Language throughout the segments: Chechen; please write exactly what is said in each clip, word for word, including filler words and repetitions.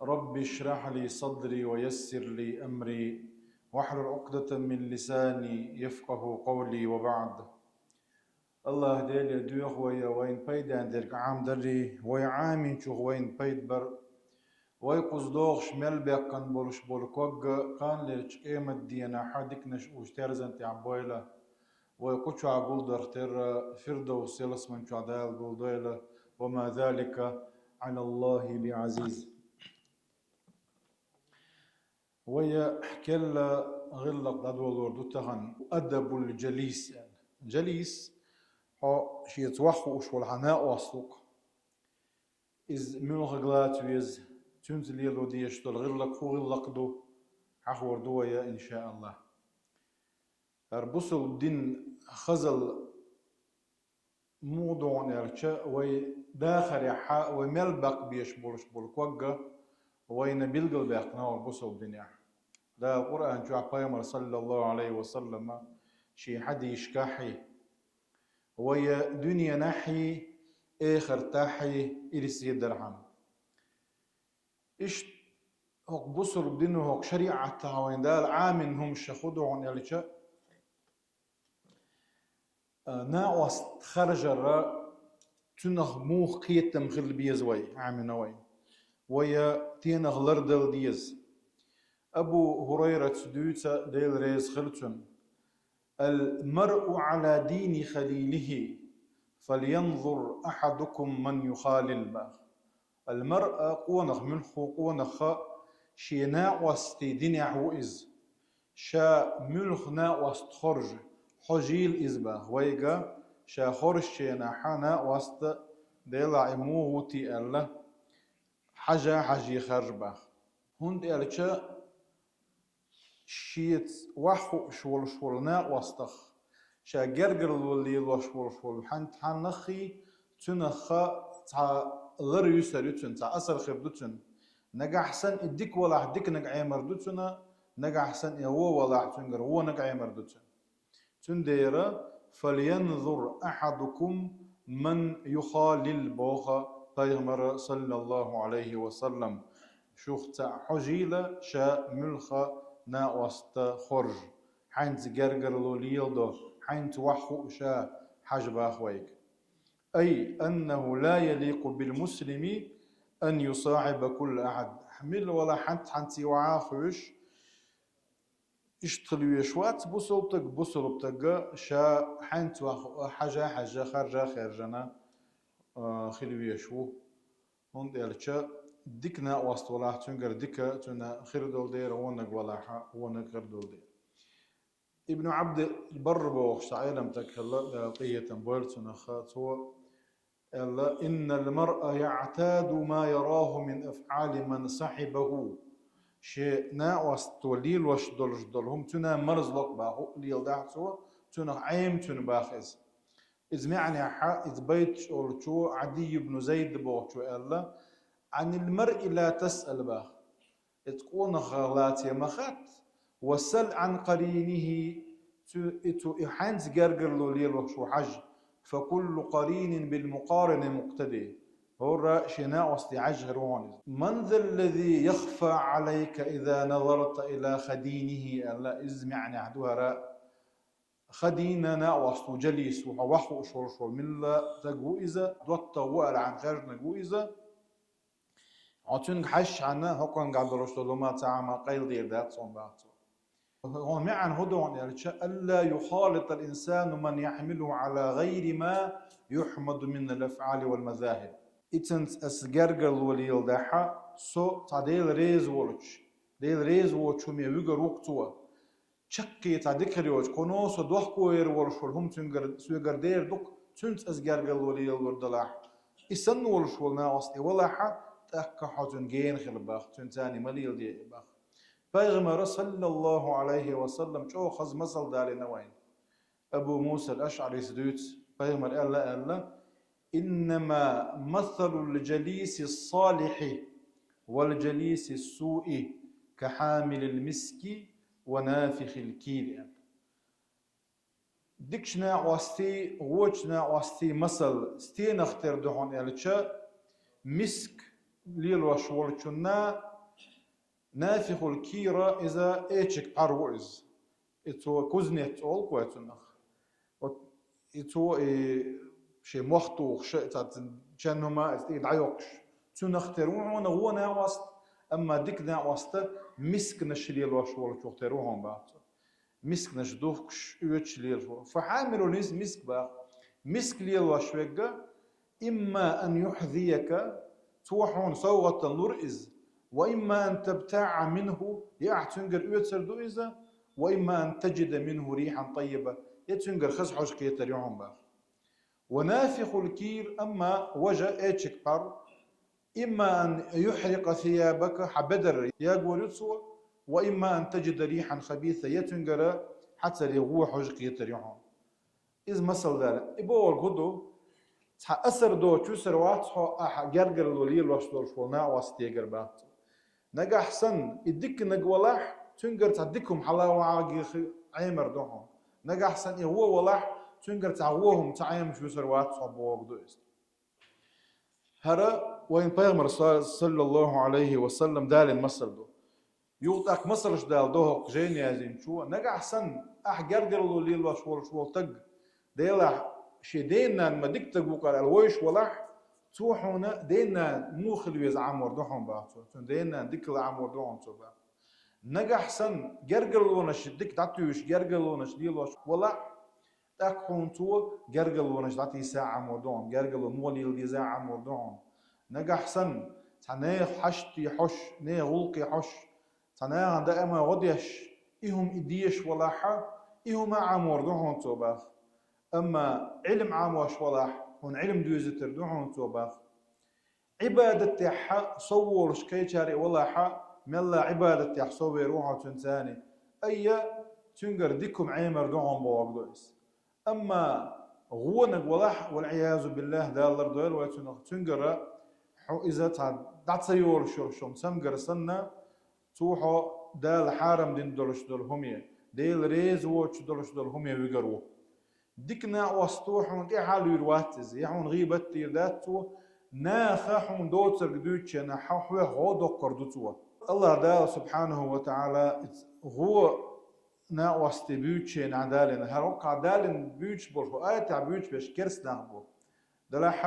رب اشرح لي صدري ويسر لي أمري واحلل عقدة من لساني يفقهوا قولي وبعد. АллахӀ Деле доьху вай вайна пайденна дерг Ӏамадарра, вай Ӏамийначух вайна пайда бар, вай кхуза догӀуш мел баьккхина болуш болу ког а кханалерчу къематдийнахь диканаш уьш терзан тӀехь бойла, вай кху чохь гулдарх терра Фирдовс ялсамани чохь Дала гулдойла, وما ذلك على الله بعزيز. Вай керла гӀиллакх дӀадолор ду тахана, адабул джалис аьлла. Джалис, хьо шеца ваха хууш волу хьан накъост ву-кх. Иза муьлханиг лаца веза, цуьнца лело дезаш долу гӀиллакх хӀун гӀиллакх ду, хьахор ду вай, иншааллахӀ. ХӀара бусалба дин хазалла муха ду хьуна аьлча, вай дахарехь вай мел баккха безаш болуш болу ког а вайна билгалбаьккхина хӀара бусалба динехь. Дала Къуръан чохь Пайхамар, саллаллаху Ӏалайхи ва саллама, шен хьадисашкахь а, вай дуьненахь а, эхартахь а ирсе дархьама. Иштта хӀокху бусалба дино, хӀокху шариӀатехь вайна Дала Ӏамийна хӀума ша хӀун ду хьуна аьлча, а, накъост харжара цуьнах муха кхетам хила беза вай, Ӏамийна вайна. Вай стенах лардала деза. Абу ХӀурайрас дуьйцу, Дела реза хила цунна: «المرء على دين خليله فلينظر أحدكم من يخالل», боху. Ал-маръа, къонах, муьлхха къонах а шен накъостий динехь ву иза. Ша муьлха накъост хоржу, хьожийла иза, боху, вайга, ша хоржучу хенахь накъост, Делахь, и муха ву те аьлла, хьажа-хьажий харжа, боху. ХӀунда аьлча шеца ваха хууш волуш волу накъостах, ша гергарло лелош волуш волу хьаннаххий, цуьнах цхьа лар юьсур ю цуьнан, цхьа асар хир ду цуьнан. Нагахь санна и дика валахь, диканиг Ӏемар ду цуьнан, нагахь санна и вон валахь, цуьнгара вониг Ӏемар ду цуьнан. Цундела, «فلينظر أحدكم من يخالل», боху Пайхамара, саллаллаху Ӏалайхи ва саллам, шух цхьаъ хьожийла, ша муьлха накъост хоржу, хьаьнца гергарло леладо, хьаьнца ваха хуу ша, хьажа, боху вайга. «أي أنه لا يليق بالمسلم أن يصاحب كل أحد». Мила валахь, хьаьнца-хьаьнца ваха а хууш, иштта хила везаш вац бусалба стаг, бусалба стаг ша хьаьнца ваха, хьажа-хьаьжна, харжа-хаьржина, а, хила везаш ву. ХӀунда аьлча дика накъост валахь, цуьнгара дика цуьнан хир долу дела, вониг валахь, вониг хир долу дела. Ибн Ӏабдил-Барр бохуш цхьа Ӏеламстаг хилла, Дала къинхетам бойла цунах, цо аьлла: «إن المرء يعتاد ما يراه من أفعال من صحبه». Шен накъосто лелош долуш долу хӀума цуьнан марзло-кх, боху, хӀуъа леладахь цо, цунах Ӏема цуьнан, боху, иза. Иза маьӀнехь, иза байт чӀолчо Ӏадий ибн Зайд бохучо аьлла: «عن المرء لا تسأل», боху. Иза къонахах лаце ма хатта, «وسل عن قرينه», цу, и цу, и хьаьнца гергарло лелош ву хьажа, «فكل قرين بالمقارن مقتدي». ХӀора шен накъостий хьажа хир ву хьуна иза. «من ذا الذي يخفى عليك إذا نظرت إلى خدينه», аьлла, иза маьӀнехь ду хӀара. Хадин накъост ву, джалис ву, хьо ваха хууш волуш волу милла стаг ву иза, доттагӀа ву аьлла хьуна хаьржинарг ву иза. Хьо цуьнга хьаьжча хьуна, хӀокхуьнгахь долуш долу хӀума цхьа хӀума къайладер дац хьуна, боху цо. ХӀун маьӀна хӀун ду хьуна аьлча, «ألا يخالط الإنسان من يحمله على غير ما يحمد من الأفعال والمذاهب». Иза цуьнца аса гергарло леладахь, со цхьа Дела реза волчу, Дела реза воцучу хӀуме вуьгур ву-кх цо. Чаккхе цхьа дика хир йоцуш, кхуьнан со дохко йийр волуш волу хӀума цуьнгара, соьгара дер ду-кх, цуьнца аса гергарло лелалур далахь. И санна волуш волу накъост и валахь, тӀаккха хьо цуьнан гена хила, боху, цуьнца цхьаьна ма леладе, боху. Пайхамара, саллаллаху Ӏалайхи ва саллам, чӀогӀа хаза масал далийна вайна. Абу Муса ал-АшӀарис дуьйцу, Пайхамара аьлла, аьлла: «إنما مثل الجليس الصالح والجليس السوء كحامل المسك ونافخ الكير», аьлла. Дикачу накъостий, вочу накъостий масал стенах тера ду хьуна аьлча, миск лелош волчунна нафихул кира, иза эчиг пхьар ву иза. И цо кузнец олу вай цунах. Вот и цо и шен мох тухуш, цхьа чан хӀума иза тӀе дӀайоккхуш. Цунах тера ву хьуна вон накъост, амма дика накъост мисканаш лелош волчух тера ву хьуна баха цо. Мисканаш духкуш, оьцуш лелаш ву. Фа хьамилул миск, миск баха. Миск лелош верг, имма ан юхьзияка, цо хьуна совгӀатана лур иза, ва имма ан табтаӀа минху, я ахь цуьнгара оьцур ду иза, ва имма ан таджида минху рихьан таййиба, я цуьнгара хаза хьожа кхетар ю хьуна баха. Ва нафихул кир, амма важа эчиг пхьар, имма ан юхьрикъа сиябака, хьан бедар ягор ю цо, ва имма ан таджида рихьан хабиса, я цуьнгара хьан царе вон хьожа кхетар ю хьуна. Иза масал дара. И бохург хӀун ду? Цхьа асар доцуш висар вац хьо, ахьа гергарло лелош долуш волу накъост дегар бац. Нагахь санна, и диканиг валахь, цуьнгара цхьа дика хӀума хьала вагӀа Ӏемар ду хьуна. Нагахь санна, и вон валахь, цуьнгара цхьа вон хӀума ца Ӏемаш висар вац хьо бохург ду иза. ХӀара вайн пайхамар са-, саллаллаху Ӏалайхи ва саллам далин масал ду. Юха тӀаккха масалш дала доху жайна яздинчо, нагахь санна, ахь гергарло лелош волуш волу стаг, Делахь, шен ден-нана ма дика стаг ву кхара аьлла вовзаш валахь, цо хьуна ден-нана муха хила веза Ӏамор ду хьуна баха цо, цуьнан ден-нана дика хила Ӏамор ду хьуна цо баха. Нагахь санна, гергарлонаш дика дӀатуьйсуш, гергарлонаш лелош валахь, тӀаккха хьуна цо гергарлонаш дӀатийса Ӏамор ду хьуна, гергарло муха лела деза Ӏамор ду хьуна. Нагахь санна, цхьа нехан хьаште хьожуш, нехан гӀуллакхе хьожуш, цхьа нахана даима гӀо деш, и хӀума и дезаш валахь, и хӀума Ӏамор ду хьуна цо баха. Амма Ӏилма Ӏамош валахь, хьуна Ӏилма доьзуьйтур ду хьуна цо баха. Ӏибадатехь сов волуш кхечаьрга валахь, мелла Ӏибадатехь сов вер ву хьо цуьнца, айхьа цуьнгара дика хӀума Ӏемар ду хьуна бохург ду иза. Амма гӀонаг валахь, валъиязу биллахӀ, Дала лардойла вай цунах, цуьнгара хьо иза цхьа дӀа ца йолуш йолуш хӀума цамгар санна, цо хьо Дала хьарам дина долуш долу хӀуме, Дела реза воцуш долуш долу хӀуме вуьгур ву. Дика накъост хьуна тӀаьхьа луьйр вац иза, я хьуна гӀийбат дийр дац цо, наха хьуна доцург дуьйцучу хенахь хьо хьоьх гӀо доккхур ду цо. АллахӀ Дала субхьанаху ва таӀала иза гӀо накъосте буьйцучу хенахь далийна, хӀара хӀокхахь далийна буьйцуш болуш, хӀокху аятехь буьйцуш берш керста нах бу. Делахь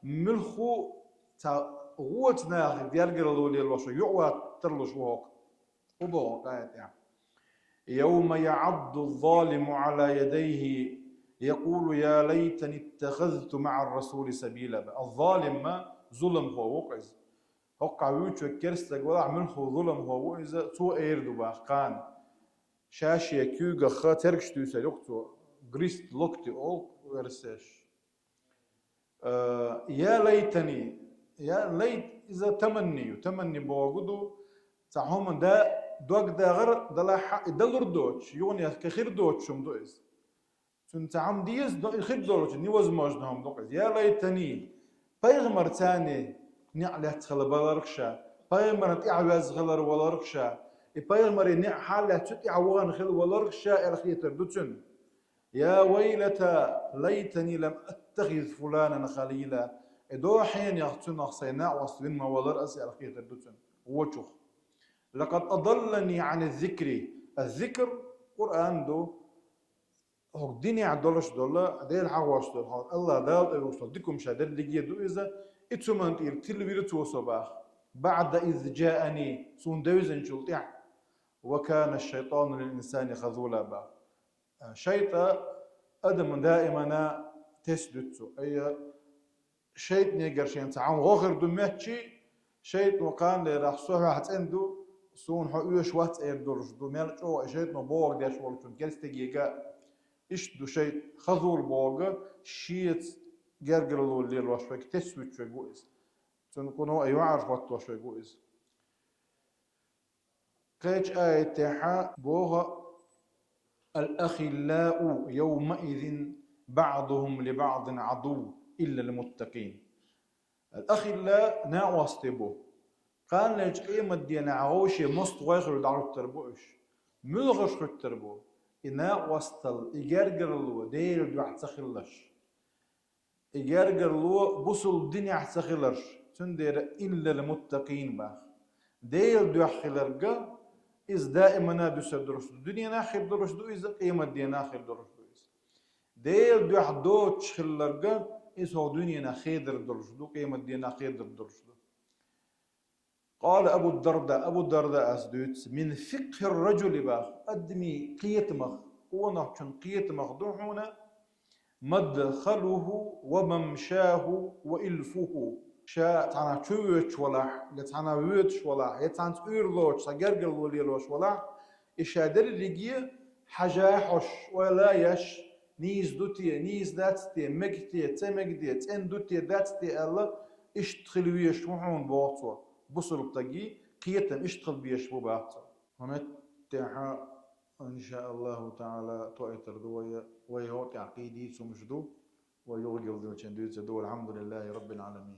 муьлхха цхьа гӀоца нахе гергарло лелош, юкъа тарлуш ву хӀокху. ХӀун боху хӀокху аятехь? «Йовма яӀадду ззалиму Ӏала ядайхи, якъулу я лайтани иттахазту маӀар расули сабила». Аз-залим ма зуламхо ву-кх иза. ХӀокхахь вуьйцуш керста стаг валахь, муьлхха зуламхо ву иза, цо эр ду баха кхана. Ша-шен куьйгах тергаш туьйсур ю-кх цо, грызть локти олу версеш. Э, я лайтани, я лайт иза таманни ю, таманни бохург ду, цхьа хӀума да, дог дагӀар далахь, и далур доцуш, юханехка хир доцуш хӀума ду иза. Цуьнан цхьа хӀума деза, но и хир долчу невозможно хӀума ду-кх иза. Я лайтани, пайхамарца неӀ лаьцна хила баларх ша, пайхамарна тӀаьхьаваьзна хилар валарх ша, и пайхамаре неӀ хьаллаьцна цу тӀаьхьа вахана хила валарх ша аьлла хетар ду цуьнан. Я вайлата, лайтани лам аттахиз фуланан халила. И дохьенех цунах сайн накъост вина ма валара аса аьлла хетар ду цуьнан вочух. Лакъад адаллани Ӏани ззикри. Аз-зикр Къуръан ду. ХӀокху динехь долуш долу, Дела хьахош долу, хьо АллахӀ Дала тӀе вуьгуш долу дика хӀума ша дерриге ду иза, и цу хӀуманна тӀера тилла вира цо со баха. БаӀда из джаани, суна девзинчул тӀаьхьа. Ва кана шайтану лил инсани хазула баха. ШайтӀа адамна даимана тесна дуьту цо. Айя, шайтӀанегара шена цхьа хӀума гӀо хир ду моьттучи, шайтӀано кхана лерахь со хьоьхьа цӀена ду, суна хьо оьшуш вац эр долуш ду, мел чӀогӀа и шайтӀано бохург деш волчун керстагега. Иштта ду шайтӀа, хазула бохург, шеца гергарло лелош верг, тесна вуьтуш верг ву иза. Цуьнан кхуно а юьхьӀаьржа хӀоттош верг ву иза. Кхечу аятехьа боху: «Ал-ахиллау йовмаизин баъдухум ли баъдин Ӏадув, иллал муттакъин». Ал-ахилла накъостий бу. Кханалерчу къематденахь вовше мостагӀой хуьлу дӀахӀуьттур бу уьш. Муьлхаш хӀуьттур бу? И накъосталла, и гергарло Делан дуьхьа ца хилалаш. И гергарло бусулба динехь ца хиларш, цундела «إلا المتقين» баха. Делан дуьхьа хиларга, иза даимана дуьсур долуш ду. Дуьненахь хир долуш ду иза, къематденахь хир долуш ду иза. Делан дуьхьа доцуш хиларга, иза хӀокху дуьненахь хедар долуш ду, къематденахь хедар долуш ду. قال أبو الدرداء, Абу Дарда ас дуьйцу: من فقه الرجل баха, адамийн кхетамах, къонахчун кхетамах ду хьуна: مدخله وممشاه وإلفه. Ша цхьана чу воьдуш валахь, я цхьана воьдуш валахь, я цхьаьнца уьйр лоцуш, цхьа гергарло лелош валахь, и ша дерриге хьажа хьожуш, ойла еш, нийса ду те, нийса дац те, мега те, ца мега те, цӀена ду те, дац те аьлла, иштта хила везаш ву хьуна боху цо. Бусулба стагийн кхетам иштта хила безаш ву боху цо. ХӀун меттехь, иншааллаху таала, тоуьйтур ду вай, вай хӀокху тӀехь кхин дийца хӀумаш ду, вай юха гилдинчун дуьйцур ду. Валхьамдулиллахи раббил Ӏаламин.